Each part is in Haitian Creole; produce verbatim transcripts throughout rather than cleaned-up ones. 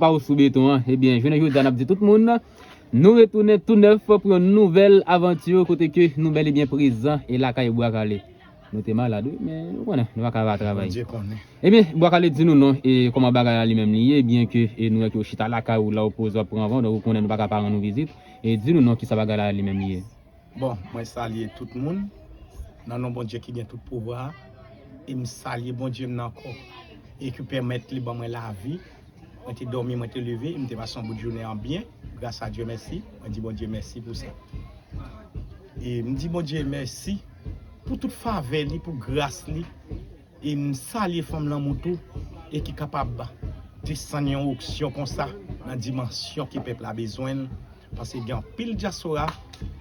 Pa w sou beton an. Ebyen, jounen jodi a, n ap di tout moun, nou retounen tou nèf pou yon nouvèl avanti kote ke nou bèl e byen prezan e lakay Bwa Kale. Nou te malad, wi, men nou konnen, nou pa ka pa travay. Bondye konnen. Ebyen, Bwa Kale, di nou non, e kòman bagay la li menm li ye, byen ke e nou wè ke w chita lakay ou la, w poze, w ap pran van, donk ou konnen nou pa ka pa rann ou vizit. E di nou non, kisa bagay la li menm li ye. Bon, mwen salye tout moun nan non Bondye ki gen tout pouvwa a. E m salye Bondye m nan ankò e ki pèmèt li ban mwen lavi. Mwen te dòmi, mwen te leve, e m te pase yon bout jounen an byen. Gras a Dye mèsi. Mwen di Bondye mèsi pou sa. E m di Bondye mèsi pou tout favè li, pou gras li. E m salye fanm lanmou tou, e ki kapab desann yon onksyon konsa nan dimansyon ke pèp la bezwen l. Paske gen anpil dyaspora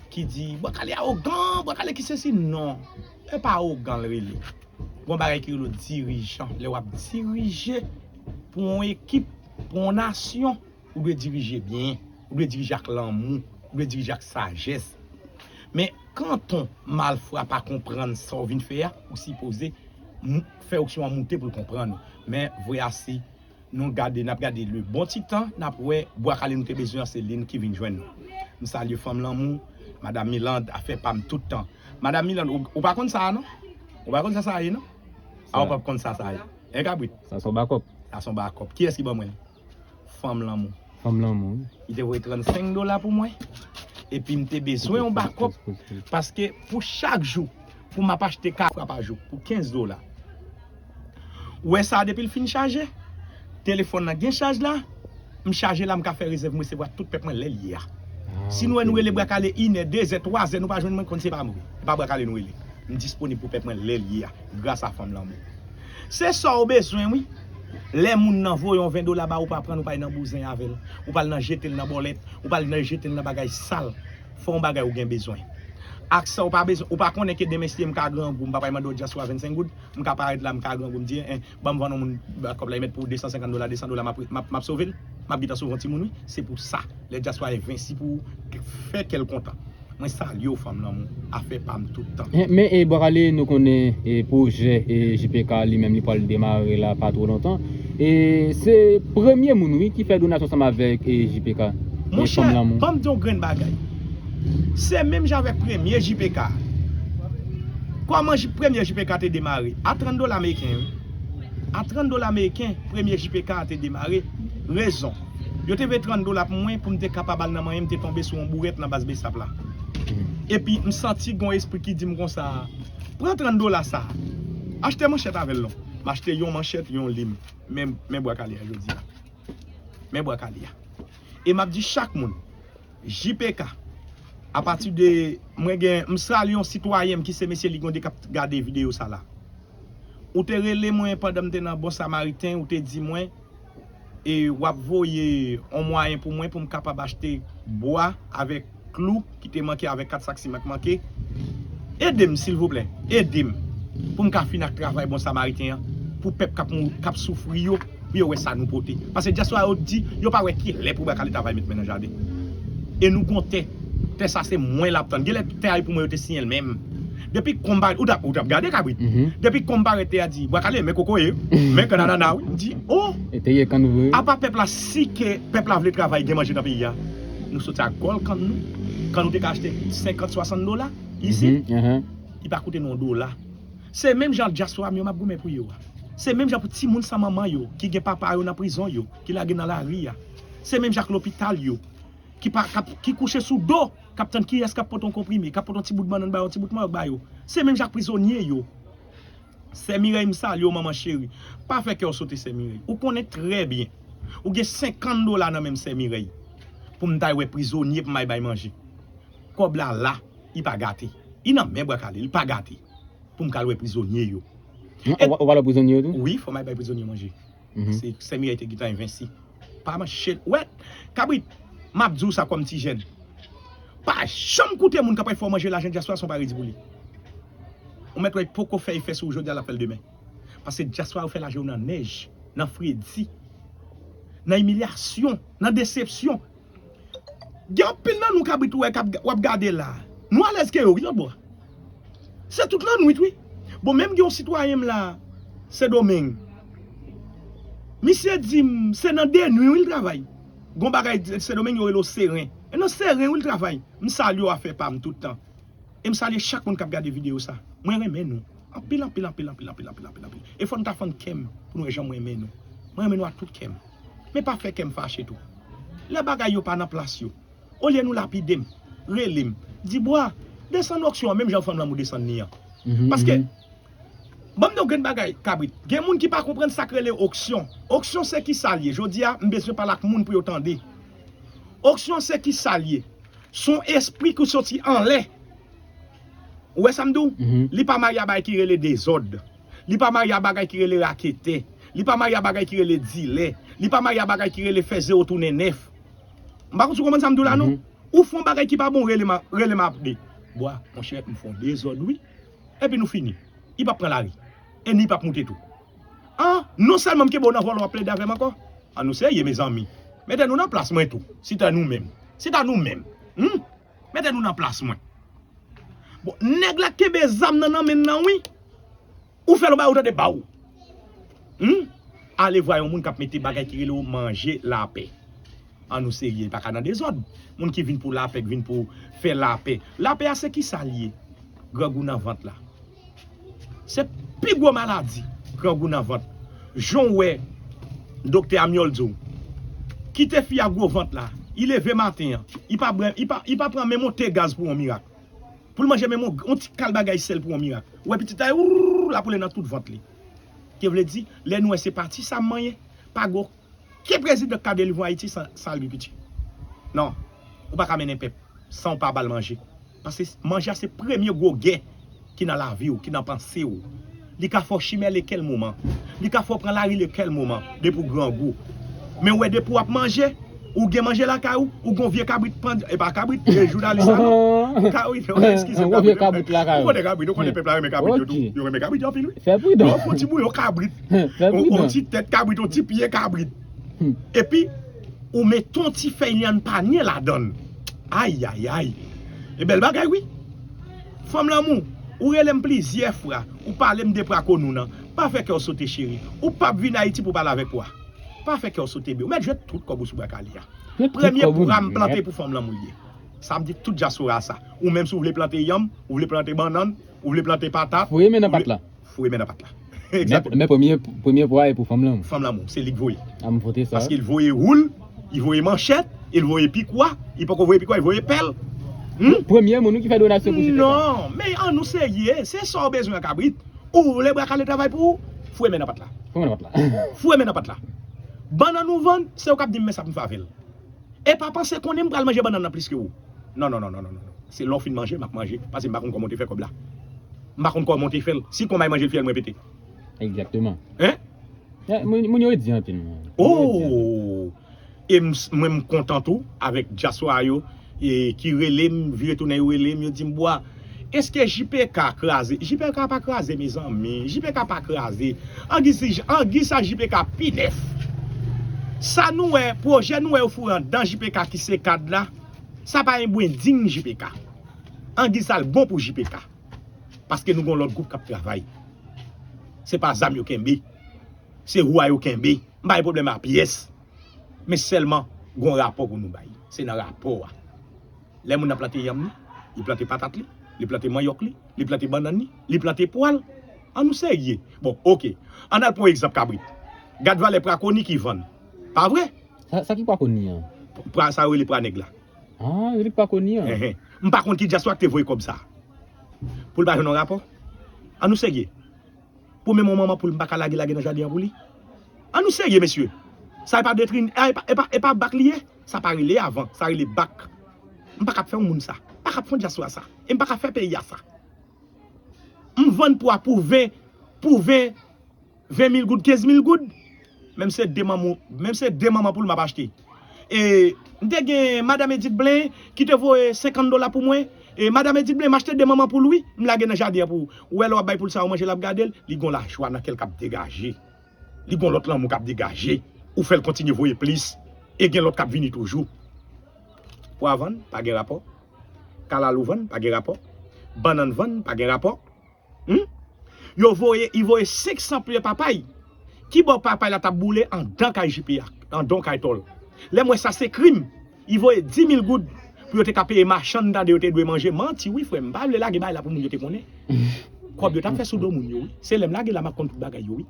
ki di, Bwa Kale awogan, Bwa Kale ki sesi. Non, e pa awogan l rele. Gon bagay ki rele dirijan. Lè w ap dirije pou yon ekip, pou yon nasyon, ou dwe dirije byen, ou dwe dirije ak lanmou, ou dwe dirije ak sajès. Men, kanton malfra pa konprann sa w vin fè a, ou sipoze mou- fè onksyon an moute pou l konprann ou. Men, vre a, si nou gade, n ap gade le bon ti tan, n ap wè Bwa Kale nou te bezwen an, se li n ki vin jwenn nou. M salye fanm lanmou, Madam Milande, afè pa m tout tan. Madam Milande, ou, ou pa konn sa a, non? Ou pa konn sa sa a ye, non? A, ou p ap konn sa sa a ye. En kabrit. Sa se yon bakòp. Sa se yon bakòp. Kiyès ki ban mwen l? Fanm lanmou. Fanm lanmou, wi. Li te voye trannsenk dola pou mwen. Epi m te bezwen yon bakòp. Paske pou chak jou, pou m ap achte ka frap a jou, pou kenz dola. Ou wè sa a, depi l fin chaje, telefòn nan gen chaj la, m chaje la, m ka fè rezèv, m resevwa tout pèp mwen lè l ye a. Si nou wè nou rele Bwa Kale inè, dezè, twazè, nou pa jwenn mwen, konn se pa mwen. E pa Bwa Kale nou rele. M disponib pou pèp mwen lè l ye a, gras a fanm lanmou. Se sa w bezwen, wi. Lè moun nan voye yon ven dola ba ou, ou pa pran l, ou pa al nan bouzen avè l. Ou pa al nan jete l nan bòlèt, ou pa al nan jete l nan bagay sal. Fè yon bagay ou gen bezwen. Ak sa, ou pa bezwen, ou pa konnen ke demen si m ka grangou, m pa pral mande w dyaspora vennsenk goud, m ka parèt la, m ka grangou, m di, en, ban m vann yon moun, ba, kòb la, li met pou desansenkant dola, desan dola, m ap, m ap, m ap sove l. M ap gentan sove yon timoun, wi. Se pou sa. Lè dyaspora envensi pou fè kè l kontan. Mwen salye w, fanm lanmou. Afè pa m tout tan. Eh, men, e, Bwa Kale, nou konnen, e, pwojè, e, J P K li menm li pral demare la pa twò lontan. E se premye moun, wi, ki fè donasyon ansanm avèk, e, J P K. E, monchè, fanm lanmou. Ban m di yon grenn bagay. Se menm jan avèk premye J P K. Kòman J-, premye J P K te demare? A trant dola ameriken, wi. A trant dola ameriken, premye J P K a te demare. Rezon. Yo te voye trant dola pou mwen pou m te kapab al nan manyen, m te tonbe sou yon bourèt nan baz Besap la. Epi m santi gon espri ki di m konsa, pran trant dola sa, achte manchèt avè l non. M achte yon manchèt, yon lim. Men, men Bwa Kale a jodi a. Men Bwa Kale a. E m ap di chak moun, J P K, apati de, mwen gen, m salye yon sitwayen m ki se mesye Ligonde k ap gade videyo sa la. Ou te rele mwen pandan m te nan Bon Samariten, ou te di mwen, e w ap voye yon mwayen pou mwen pou m kapab achte bwa avèk klou ki te manke, avèk kat sak siman k manke. Ede m, silvouplè. Ede m. Pou m ka fin ak travay Bon Samariten an. Pou pèp k ap mou-, k ap soufri yo, pou yo wè sa nou pote. Paske dyaspora yo di, yo pa wè kilè pou Bwa Kale ta va met men nan jaden. E nou gon tè. Tè sa se mwen l ap tann. Genlè tè a pou mwen yo te siyen l menm. Depi konba, ou t ap, ou t ap gade kabrit. Depi konba rete a di, Bwa Kale, men kokoye, men kann anana, wi. M di, oh! E te ye kann vre. Apa pèp la, si ke pèp la vle travay, gen manje nan peyi a. Nou soti ak gòl kann nou. Kann nou te ka achte senkant, swasant dola isit. Li pa koute nou yon dola. Se menm jan dyaspora m yo m ap goumen pou yo a. Se menm jan pou timoun san manman yo, ki gen papa yo nan prizon yo, ki lage nan lari a. Se menm jan ak lopital yo, ki pa, k ap, ki kouche sou do, k ap tann kiyès k ap pote yon konprime, k ap pote yon ti bout bannann ba yo, yon ti bout manyòk ba yo. Se menm jan ak prizonye yo. Sè Mirèy, m salye w, manman cheri. Pa fè kè w sote, sè Mirèy. Ou konnen trè byen. Ou gen senkant dola nan men m, sè Mirèy. Pou m ta wè prizonye, pou m al bay manje. Kòb la la, li pa gate. Li nan men Bwa Kale, li pa gate. Pou m ka al wè prizonye yo. Ou, ou pa al wè prizonye yo tou? Wi, fò m al bay prizonye manje. Se, sè Mirèy te gentan envensi. Pa manchèt. Wè, kabrit, m ap di w sa kòm ti jèn. Pa janm koute moun k ap fè w manje lajan dyaspora san w pa redi pou li. Ou mèt wè poko fè efè sou ou jodi a, l ap fè l demen. Paske dyaspora yo fè lajan yo nan nèj, nan fredi, nan imilyasyon, nan desepsyon. Gen anpil nan nou kabrit ou wè k ap, w ap gade la. Nou alèz ke yo, wi, lòt bò. Se tout lannwit, wi. Bon, menm gen yon sitwayen m la, Sendomeng. Misye di m se nan denwi wi l travay. Gon bagay Sendomeng yo rele w seren. E nan seren wi l travay. M salye w afè pa m tout tan. E m salye chak moun k ap gade videyo sa. Mwen renmen nou. Anpil, anpil, anpil, anpil, anpil, anpil, anpil, anpil. E fò n ta fann kè m pou nou wè jan mwen renmen nou. Mwen renmen nou ak tout kè m. Men pa fè kè m fache tou. Lè bagay yo pa nan plas yo, olye nou lapide m, rele m, di bwa, desann oksyon an menm jan fanm lanmou desann li an. Paske, ban m di w grenn bagay, kabrit. Gen moun ki pa konprann sa k rele oksyon. Oksyon se ki sa l ye. Jodi a, m bezwen pale ak moun pou yo tande. Oksyon se ki sa l ye. Se yon espri ki soti anlè. Ou wè sa m di w? Li pa marye a bagay ki rele dezòd. Li pa marye a bagay ki rele raketè. Li pa marye a bagay ki rele dilè. Li pa marye a bagay ki rele fè zewo tounen nèf. M pa konn si w konprann sa m di w la non. Ou fè yon bagay ki pa bon, rele m a, rele m apre. Bwa, monchè, m fè yon dezòd wi. Epi nou fini. Li p ap pran lari. E ni li p ap moute tou. An, non sèlman m kenbe w nan vòlò, w ap plede avè m ankò? An nou serye, mezanmi. Mete nou nan plas mwen tou. Si ta nou menm. Si ta nou menm. Hmm? Mete nou nan plas mwen. Bon, nèg la kenbe zam nan nan men l nan wi. Ou fè l yon bagay ou tande baw. Hmm? Ale vwa yon moun k ap mete bagay ki rele w manje lapè. An nou serye, pa ka nan dezòd. Moun ki vin pou lapè, ki vin pou fè lapè. Lapè a se ki sa l ye? Grangou nan vant la. Se pi gwo maladi, grangou nan vant. Jan w wè doktè Amiol di w, kite fi a gwo vant la, li leve maten an, li pa bwè, li pa, li pa pran menm yon te gaz pou yon mirak. Pou l manje menm yon, yon ti kal bagay sèl pou yon mirak. Ou wè pitit la, wourr, l ap woule nan tout vant li. Ki vle di, lè nou wè se pati sa m manyen, pa gen okenn prezidan k ka delivre Ayiti san, san agrikilti. Non, ou pa ka mennen pèp san w pa ba l manje. Paske manje a se premye gwo gè ki nan lavi w, ki nan panse w. Li ka fè w chimè lekèl moman. Li ka fè w pran lari lekèl moman, depi w grangou. Men w wè depi w ap manje, ou gen manje lakay ou, ou gon vye kabrit pandan, e pa kabrit, e jounalis la non. Ka-, wi, eskize m, kabrit, ou konnen kabrit, ou konnen pèp la renmen kabrit yo tou. Yo renmen kabrit yo anpil wi. Fè pridan. Ou fè yon ti bouyon kabrit. Fè pridan. Yon ti tèt kabrit, yon ti pye kabrit. Epi, ou mete yon ti fèy lyann panye ladan l. Ay, ay, ay. E bèl bagay wi. Fanm lanmou, ou rele m plizyè fwa, ou pale m de pra konou nan. Pa fè kè w sote cheri. Ou p ap vin Ayiti pou pale avèk pra. Pa fè kè w sote byen. Ou mèt jwe tout kòb ou sou bwa kale a. Premye pra m plante pou fanm lanmou l ye. Sa m di tout dyaspora sa. Ou menm si w vle plante yanm, ou vle plante bannann, ou vle plante patat. Foure men nan pat la. Foure men nan pat la. Men, men premye, premye pra e pou fanm lanmou. Fanm lanmou, se li k voye. A m vote sa. Paske l voye woul, li voye manchèt, e l voye pikwa, li poko voye pikwa, li voye pèl. Hmm? Premye moun wi ki fè donasyon pou J P K. Non, men an nou serye, se sa w bezwen kabrit. Ou vle bwa kale travay pou ou, foure men nan pat la. Foure men nan pat la. Foure men nan pat la. Bannann ou vann, se ou k ap di m men sa pou m fè avè l. E pa panse konnen m pral manje bannann nan plis ke ou. Non, non, non, non, non, non. Se lè w fin manje, m ap manje. Paske m pa konn kòman w te fè kòb la. M pa konn kòman w te fè l. Si kòman w manje l, fyèl mwen pete. Egzakteman. Hein? Eh, moun, moun yo redi anpil, man. Moun yo redi anpil. Oh! E m, mwen, m kontan tou avèk dyaspora yo, e, ki rele m, vire tounen yo rele m, yo di m, bwa, èske J P K kraze? J P K pa kraze, mezanmi. J P K pa kraze. Angi si, angi sa J P K pi nèf. Sa nou wè, pwojè nou wè yo foure anndan J P K ki se kad la, sa pa yon bwending J P K. Angi sa l bon pou J P K. Paske nou gon lòt gwoup k ap travay. Se pa zam yo kenbe. Se wou a yo kenbe. M pa gen pwoblèm a pyès. Men sèlman, gon rapò pou nou bay. Se nan rapò a. Lè moun nan plante yanm li, li plante patat li, li plante manyòk li, li plante bannann li, li plante pwa l. An nou serye. Bon, oke. Ann al pran yon egzanp kabrit. Gad valè pra koni ki vann. Pa vre? Sa, sa ki pra koni an? Pra sa yo rele pra nèg la. Ah, yo rele pra koni an. Enhen. M pa konn ki dyaspora ki te voye kòb sa. Pou l pa jwenn yon rapò. An nou serye. Pou menm yon manman poul m pa ka lage, lage nan jaden an pou li. An nou serye, mesye. Sa e pa detrin, e pa, e pa, e pa bak li ye. Sa pa rele avan, sa rele bak. M pa ka ap fè yon moun sa. M pa ka ap fè yon dyaspora sa. E m pa ka fè peyi a sa. M vann pwa pou ven, pou ven, ven mil goud, kenz mil goud. Menm se de manman, menm se de manman poul m ap achte. E, m te gen Madanm Edith Blain ki te voye senkant dola pou mwen. E, Madanm Edith Blain, m achte de manman poul wi, m lage nan jaden an pou ou. Ou wè lè w ap bay poul sa yo manje, l ap gade l, li gon lajwa nan kè l k ap degaje. Li gon lòt lanmou k ap degaje. Ou fè l kontinye voye plis. E gen lòt k ap vini toujou. Pwa vann, pa gen rapò. Kalalou vann, pa gen rapò. Bannann vann, pa gen rapò. Hmm? Yo voye, li voye senk san pye papay. Ki bò papay la t ap boule? Andan kay J P a, andan kay Tòl. Lè m wè sa se krim. Li voye dis mil goud pou yo te ka peye machann, tande yo te dwe manje. Manti wi frè m, m pa vle lage bay la pou moun yo te konnen. Kòb yo t ap fè sou do moun yo wi. Se lè m lage la m ap konn tout bagay yo wi.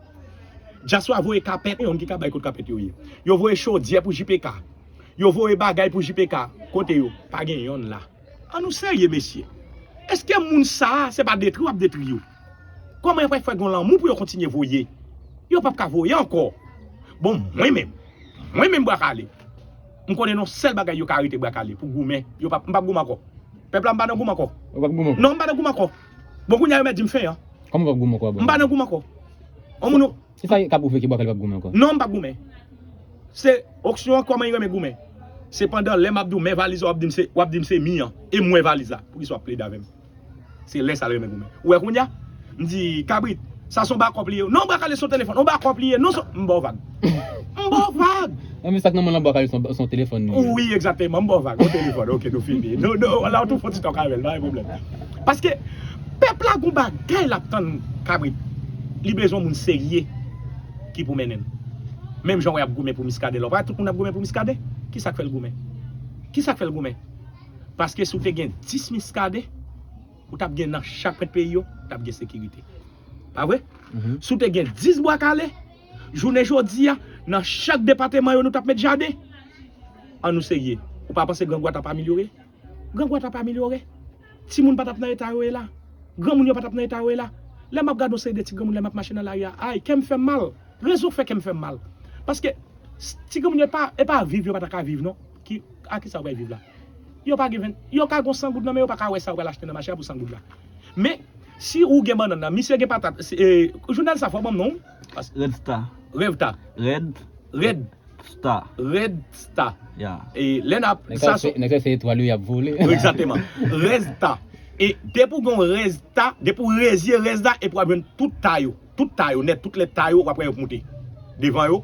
Dyaswa voye kapèt, yonn ki ka bay kot kapèt yo ye. Yo voye chodyè pou J P K. Yo voye bagay pou J P K. Kote yo? Pa gen yonn la. An nou serye mesye. Èske moun sa a se pa detri w ap detri yo? Kòman yo pral fè gon lanmou pou yo kontinye voye? Yo p ap ka voye ankò. Bon mwen menm, mwen menm Bwa Kale, m konnen nan sèl bagay yo ka rete Bwa Kale pou goumen. Yo p ap, m p ap goumen ankò. Pèp la m pa nan goumen ankò. Ou p ap goumen ankò? Non, m pa nan goumen ankò. Bon kounye a yo mèt di m fen an. Kòman ou p ap goumen ankò? M pa nan goumen ankò. On moun. Kisa k ap pwouve ke Bwa Kale p ap goumen ankò? Non, m p ap goumen. Se oksyon an kòman li renmen goumen. Se pandan lè m ap di w men valiz la w ap di m se, w ap di m se mi an. E m wè valiz la. Poukisa w ap plede avè m? Se lè sa l renmen goumen. Ou wè kounye a? M di, kabrit, sa se yon bakòp li ye. Non, Bwa Kale se yon telefòn. Yon bakòp li ye. Non, se, m ba w vag. M ba w vag. Nan men sa k nan men w lan Bwa Kale se yon, se yon telefòn li ye. Wi, egzakteman. M ba w vag. Yon telefòn. Oke, nou fini. Nou, nou, la w tou fon ti tòk avè l. Pa gen pwoblèm. Paske pèp la gon bagay l ap tann, kabrit. Li bezwen moun serye ki pou mennen l. Menm jan w wè y ap goumen pou Miskaden la. Ou pa wè tout moun ap goumen pou Miskaden? Kisa k fè l goumen? Kisa k fè l goumen? Paske si w te gen dis Miskaden, ou t ap gen nan chak pwent peyi yo, ou t ap gen sekirite. Pa vre? Si w te gen dis Bwa Kale, jounen jodi a, nan chak depatman yo, nou t ap met jaden. An nou serye. Ou pa panse grangou a t ap amelyore? Grangou a t ap amelyore. Timoun pa t ap nan eta yo ye la. Granmoun yo pa t ap nan eta yo ye la. Lè m ap gade yon seri de ti granmoun, lè m ap mache nan lari a, ay, kè m fè m mal. Rezon fè kè m fè m mal. Paske, s-, ti granmoun yo, e pa, e pa viv yo pa ta ka viv, non. Ki, a ki sa yo pral viv la? Yo pa gen ven, yo ka gon san goud nan men yo, pa ka wè sa yo pral achte nan mache a pou san goud la. Men, si ou gen bannann nan, misye gen patat, si, e, jounal sa fò ban m non. Pas- Red Star. Revta. Red. Red. Star. Red Star. Ya. E lè n ap, nèg sa sa se, nèg sa se etwal yo y ap vole. Egzakteman. Rèzta. E depi w gen yon rèzta, depi w rezye rèzta, epi w ap jwenn tout ta yo. Tout ta yo nèt, tout lèt ta yo, w ap wè yo ap moute devan yo.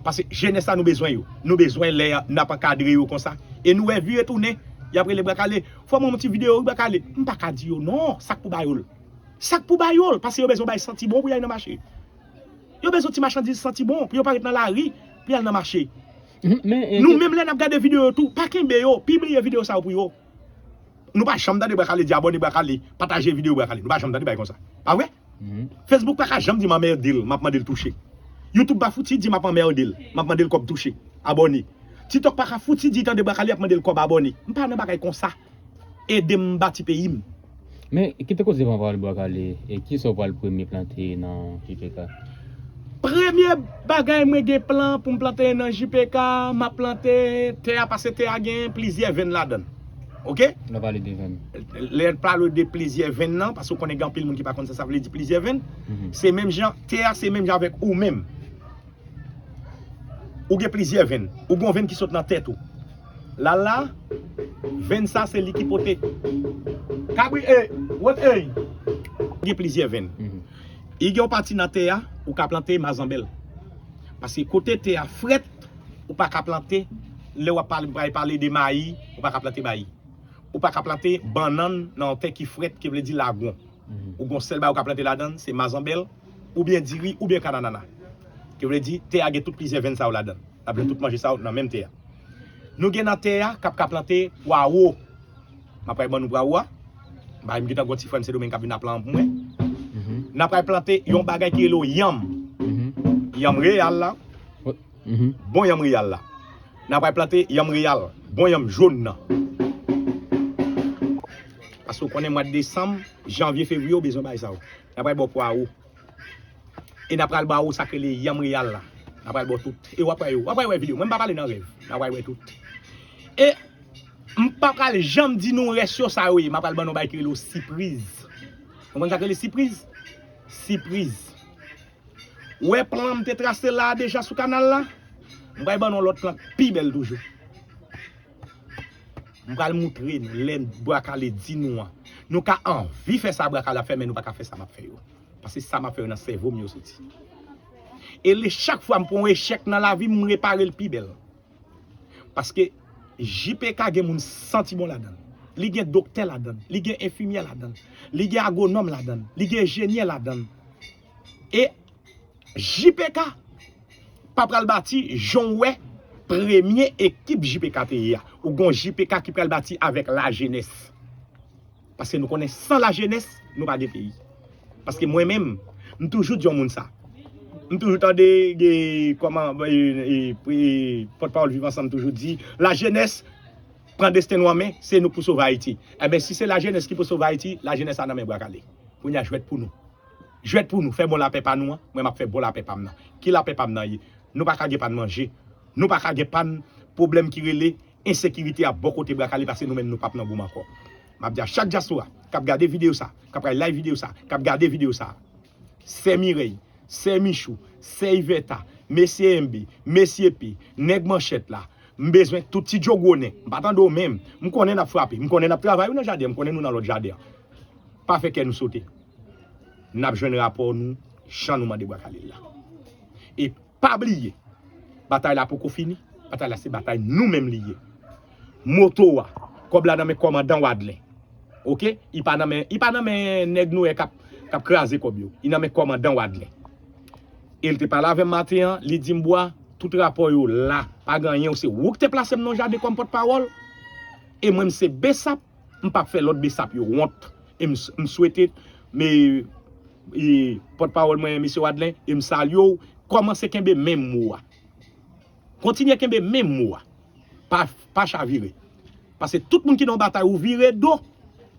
Paske jenès la, nou bezwen yo. Nou bezwen lè n ap ankadre yo konsa. E nou wè vire tounen, y ap rele Bwa Kale. Fò mwen yon ti videyo, wi, Bwa Kale. M pa ka di yo non, sa k pou ba yo l. Sa k pou ba yo l, paske yo bezwen bay santi bon pou y al nan mache. Yo bezwen ti machandiz santi bon, pou yo pa ret nan lari, pou y al nan mache. Mhm, men, e, nou menm lè n ap gade videyo yo tou, pa kenbe yo, pibliye videyo sa yo pou yo. Nou pa janm tande Bwa Kale di abòne Bwa Kale, pataje videyo Bwa Kale. Nou pa janm tande bagay konsa. Pa vre? Mhm. Facebook pa ka janm di m anmède l, m ap mande l touche. YouTube pa fouti di m ap anmède l, m ap mande l kòb touche, abòne. TikTok pa ka fouti di tande Bwa Kale ap mande l kòb abòne. M pa nan bagay konsa. Ede m bati peyi m. Men, kite koze van pral Bwa Kale, e kisa w pral premye plante nan J P K? Premye bagay mwen gen plan pou m plante nan J P K, m ap plante tè a, paske tè a gen plizyè venn ladan l. Oke? Lè w pale de venn. Lè n pale de plizyè venn nan, paske w konnen gen anpil moun ki pa konn sa sa vle di plizyè venn. Mhm. Se menm jan, tè a se menm jan avèk ou menm. Ou gen plizyè venn. Ou gen yon venn ki sot nan tèt ou. Lala, venn sa se li ki pote. Kabri, e, wòt, e. Ou gen plizyè venn. Mhm. Li gen yon pati nan tè a, ou ka plante mazanbèl. Paske kote tè a frèt, ou pa ka plante, lè w ap pale, pale de mayi, ou pa ka plante mayi. Ou pa ka plante bannann nan yon tè ki frèt, ki vle di lagwon. Mhm. Ou gon sèl bagay ou ka plante ladan l, se mazanbèl, oubyen diri, oubyen kananana. Ki vle di, tè a gen tout plizyè venn sa yo ladan l. N ap jwenn tout manje sa yo nan menm tè a. Nou gen nan tè a k ap ka plante pwawo. M ap pral ban nou pwawo a. Bay m gentan gon ti frè m Sendomeng k ap vin ap lan pou mwen. Mhm. N ap pral plante yon bagay ki rele w yanm. Mhm. Yanm reyal la. Mhm. Bon yanm reyal la. N ap pral plante yanm reyal. Bon yanm jòn nan. Paske w konnen mwa desanm, janvye, fevriye, w bezwen bay sa yo. N ap pral ba w pwawo. E n ap pral ba w sa k rele yanm reyal la. N ap pral ba w tout. E w ap pral, w ap pral wè videyo. Mwen, m pa pale nan rèv. N ap pral wè tout. E m pa pral janm di nou rès yo sa yo ye. M ap pral ban nou bagay ki rele w sipriz. Ou konn sa k rele sipriz? Sipriz. Ou wè plan m te trase la a deja sou kanal la? M pral ban nou lòt plan k pi bèl toujou. M pral moutre nou lè Bwa Kale di nou an. Nou ka anvi fè sa Bwa Kale ap fè, men nou pa ka fè sa m ap fè yo. Paske sa m ap fè yo nan sèvo m yo soti. E lè chak fwa m pran yon echèk nan lavi m, m repare l pi bèl. Paske J P K gen moun santi bon ladan l. Li gen doktè ladan l. Li gen enfimyè ladan l. Li gen agwonòm ladan l. Li gen enjenyè ladan l. E J P K, pa pral bati jan w wè premye ekip J P K te ye a. Ou gon J P K ki pral bati avèk lajenès. Paske nou konnen san lajenès, nou pa gen peyi. Paske mwen menm, m toujou di yon moun sa. M toujou tande gen kòman e, e, e, pòtpawòl Viv Ansanm toujou di, lajenès pran desten nou an men, se nou k pou sove Ayiti. Enben, si se lajenès ki pou sove Ayiti, lajenès sa nan men bwa kale. Kounye a jwèt pou nou. Jwèt pou nou, fè bon lapè pa nou an, mwen m ap fè bon lapè pa m nan. Ki lapè pa m nan ye? Nou pa ka gen pa n manje. Nou pa ka gen pa n pwoblèm ki rele ensekirite a bò kote bwa kale paske nou menm nou p ap nan goumen ankò. M ap di a chak dyaspora k ap gade videyo sa, k ap pral like videyo sa, k ap gade videyo sa, sè Mirèy, sè Michou, sè Ivèta, mesye M B, mesye P, nèg manchèt la, m bezwen tout ti djo gwo nen. M pa tande w menm. M konnen n ap frape. M konnen n ap travay wi nan jaden an. M konnen nou nan lòt jaden an. Pa fè kè nou sote. N ap jwenn rapò nou jan nou mande bwa kale l la. E pa bliye, batay la poko fini. Batay la se batay nou menm li ye. Moto a, kòb la nan men kòmandan Wadlen. Oke? Li pa nan men, li pa nan men nèg nou wè k ap, k ap kraze kòb yo. Li nan men kòmandan Wadlen. E l te pale avè m maten an, li di m, Bwa, tout rapò yo la. Pa gen anyen, se ou k te plase m nan jaden kòm pòtpawòl. E mwen, m se besap, m p ap fè lòt besap yo wont. E m, m swete, men, e, pòtpawòl mwen, mesye Wadlen, e m salye w, kòmanse kenbe menm mo a. Kontinye kenbe menm mo a. Pa, pa chavire. Paske tout moun ki nan yon batay, ou vire do,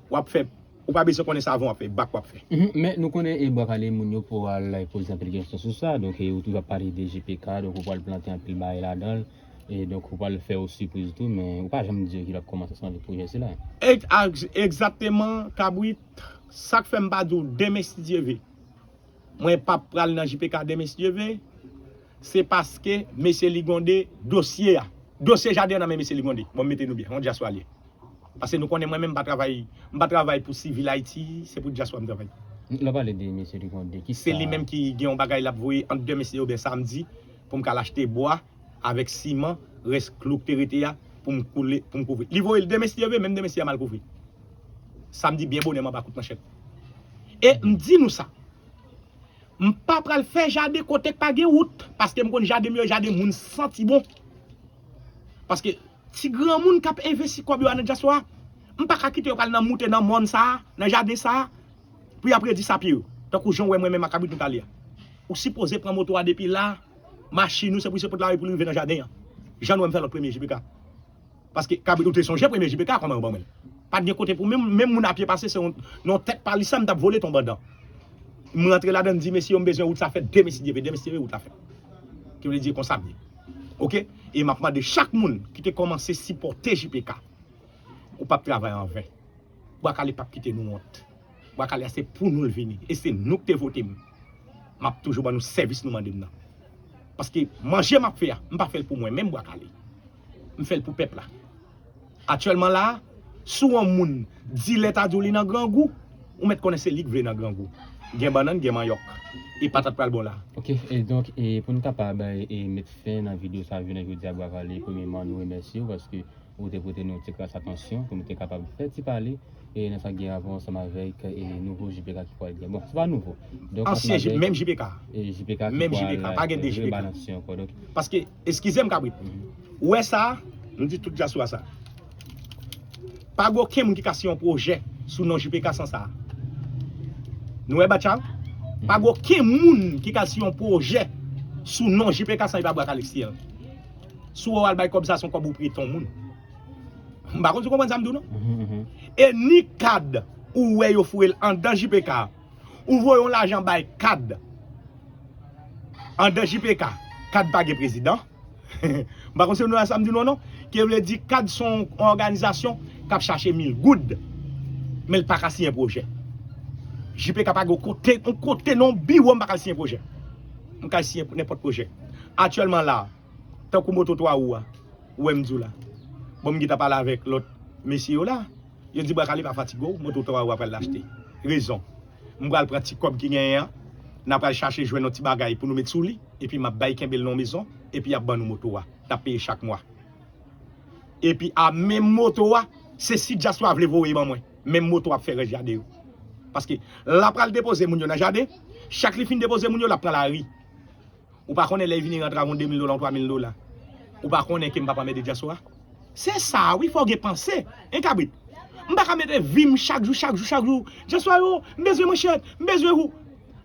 w ap fè, ou pa bezwen konnen sa avan w ap fè, bak w ap fè. Mhm. Men nou konnen e bwa kale moun yo pou al poze anpil kesyon sou sa. Donk, e, ou toujou ap pale de J P K, donk ou pral plante anpil bagay ladan l. E donk, ou pral fè yo sipriz tou, men ou pa janm di yo ki l ap kòmanse chanje pwojè sila. Ex-, ex-, egzakteman, Kabrit, sa k fè m pa di w demen si Dye ve. Mwen p ap pral nan J P K demen si Dye ve. Se paske mesye Ligonde, dosye a, dosye jaden an nan men mesye Ligonde. Bon, m mete nou byen, yon dyaspora li ye. Paske nou konnen mwen menm m pa travay, m pa travay pou sivil Ayiti, se pou dyaspora m travay. Lè w pale de mesye Ligonde, ki sa? Se li menm ki gen yon bagay l ap voye ant demen si Dye ve oubyen samdi pou m ka al achte bwa avèk siman, rès klou k te rete a, pou m koule, pou m kouvri. Li voye l demen si Dye ve, menm demen si Dye ve m al kouvri. Samdi byen bonè m anba kout manchèt. E m di nou sa, m pa pral fè jaden kote k pa gen wout, paske m konn jaden m yo, jaden moun santi bon. Paske ti granmoun k ap envesti kòb yo a nan dyaspora, m pa ka kite yo pral nan moute nan mòn sa a, nan jaden sa a, pou y ap redi sapye yo. Tankou jan w wè mwen menm ak Kabrit nou t ale a. Ou sipoze pran moto a depi la, machin ou, se pou se pot lari pou l rive nan jaden an. Jan nou wè m fè lòt premye J P K. Paske Kabrit, ou te sonje premye J P K kòman yo ban mwen l. Pa t gen kote pou menm, menm moun apye pase, se yon, yon tèt palisad m t ap vole t on bandan. M rantre ladan, m di mesye yo m bezwen wout sa fèt, demen si Dye ve, demen si Dye ve wout la fèt. Ki vle di konsa m ye. Oke? E m ap mande chak moun ki te kòmanse sipòte J P K, ou p ap travay an ven. Bwa kale p ap kite nou wont. Bwa kale a se pou nou l vini. E se nou k te vote m. M ap toujou ban nou sèvis nou mande m nan. Paske manje m ap fè a, m pa fè l pou mwen menm bwa kale. M fè l pou pèp la. Aktyèlman la a, si w yon moun, dilè ta di w li nan grangou, ou mèt konnen se li k vle nan grangou. Gen bannann, gen manyòk. E patat pral bon la. Ok, e donk, e pou n kapab e met fen nan videyo sa a jounen jodi a, bwa kale, premyèman, nou remèsye w paske ou te pote nou ti kras atansyon pou nou te kapab fè ti pale e nan sa k gen rapò ansanm avèk e nouvo J P K ki pral gen. Bon, se pa nouvo. Donk, ansyen, menm J P K. E J P K ki pral rebalanse ankò. Donk, paske, eskize m, Kabrit. Ou wè sa, nou di tout dyaspora sa. Pa gen okenn moun ki ka siyen yon pwojè sou non J P K san sa. Nou wè batch la? Pa gen okenn moun ki ka siyen yon pwojè sou non J P K san li pa bwak a leksteryè. Si w wè w al bay kòb sa, se yon kòb ou prete yon moun. M pa konn si w konprann sa m di w non. E ni kad ou wè yo foure l anndan J P K, ou voye yon lajan bay kad anndan J P K, kad pa gen prezidan. M pa konn si nou wè sa m di nou non. Ki vle di kad se yon òganizasyon k ap chache mil goud, men l pa ka siyen pwojè. J P K pa gen yon kote, yon kote nan yon biwo m pa ka siyen pwojè. M ka siyen nenpòt pwojè. Aktyèlman la, tankou moto twa wou a, ou wè m di w la. Bon, m gentan pale avèk lòt mesye yo la. Yo di bwa kale pa fatige w, moto twa wou a pral achte. Rezon. M pral pran ti kòb ki genyen an, n a pral chache jwenn yon ti bagay pou nou met sou li, epi m ap bay kenbe l nan yon mezon, epi y ap ban nou moto a. N ap peye chak mwa. Epi a menm moto a, se si dyaspora vle voye ban mwen. Menm moto a ap fè rès jaden yo. Paske l ap pral depoze moun yo nan jaden, chak li fin depoze moun yo, l ap pran lari. Ou pa konnen lè l vini rantre avè yon de mil dola, yon twa mil dola. Ou pa konnen ke m p ap anmède dyaspora? Se sa wi, fò w gen panse. En kabrit. M pa ka mete vi m chak jou, chak jou, chak jou. Dyaspora yo, m bezwen manchèt, m bezwen ou.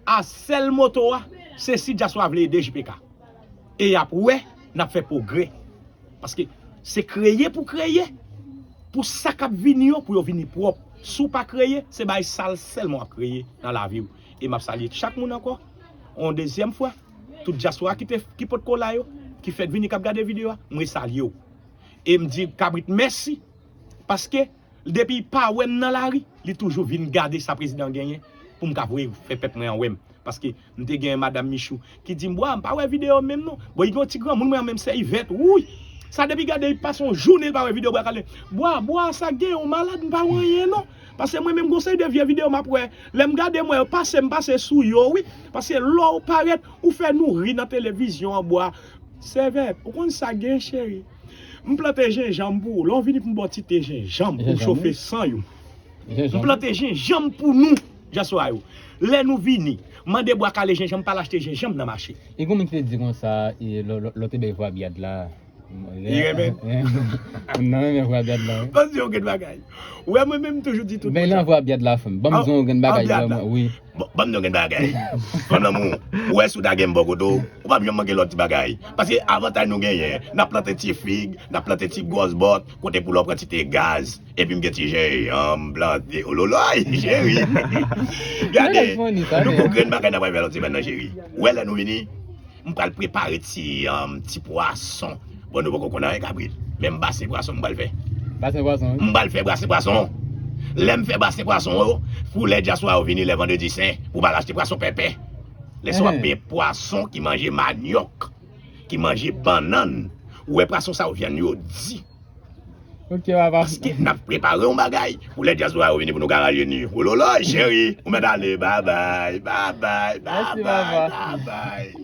A sèl moto a, se si dyaspora vle ede J P K. E y ap wè, n ap fè pwogrè. Paske se kreye pou kreye. Pou sa k ap vini yo, pou yo vini pwòp. Si w pa kreye, se bagay sal sèlman w ap kreye nan lavi w. E m ap salye chak moun ankò, yon dezyèm fwa, tout dyaspora ki te, ki potko la yo, ki fèk vini, k ap gade videyo a, mwen salye w. E m di kabrit mèsi, paske depi l pa wè m nan lari, li toujou vin gade sa prezidan genyen pou m ka voye fè pèp mwen an wè m. Paske m te gen madanm Michou ki di m, "Bwa, m pa wè videyo menm non." Bon, li gen yon ti granmoun mwen an menm, sè Ivèt, wouy! Sa depi gade, li pase yon jounen, li pa wè videyo Bwa Kale. "Bwa, bwa, sa gen yon malad, m pa wè anyen non." Paske mwen menm, gon seri de vye videyo m ap wè. Lè m gade, m wè yo pase, m pase sou yo, wi. Paske lè w parèt, ou fè nou ri nan televizyon an, Bwa. Sè Ivèt, ou konn sa gen, cheri? M plante jenjanm pou ou. Lè w vini pou m ba w ti te jenjanm, pou w chofe san yo. M plante jenjanm pou nou, dyaspora yo. Lè nou vini, mande Bwa Kale jenjanm, pa al achte jenjanm nan mache. E gon moun ki te di konsa, e, lè, lè, lè w te bay vwa byad la. Li renmen. Moun nan renmen vwa byad la, wi. Ban m di yon grenn bagay. Ou wè, mwen menm, m toujou di tout moun sa. Men nan vwa byad la, fanm. Ban m di yon grenn bagay, vrèman, wi. Bon, ban m di yon grenn bagay. Fanm lanmou, ou wè si w ta gen m bò kote w, ou p ap janm manke lòt ti bagay. Paske avantaj nou genyen, n ap plante ti fig, n ap plante ti gwòs bòt, kote pou lè w pran ti te gaz, epi m gen ti jenjanm plante. Ololoy, cheri. Gade, nou gon grenn bagay n ap fè lòt semèn nan, cheri. Ou wè lè nou vini, m pral prepare ti, um, ti pwason. Bon, nou poko konn anyen, kabrit. Men m basen pwason m pral fè. Basen pwason, wi. M pral fè basen pwason. Lè m fè basen pwason yo, pou lè dyaspora yo vini lè vandredi sen, pou m al achte pwason pèpè. Lè sa w ap benyen pwason ki manje manyòk, ki manje bannann. Ou wè pwason sa yo, vyann yo di. Ok, papa. Paske n ap prepare yon bagay pou lè dyaspora yo vini pou nou ka rajeuni. Ololoy, cheri, ou mèt ale. Babay, babay, babay, babay.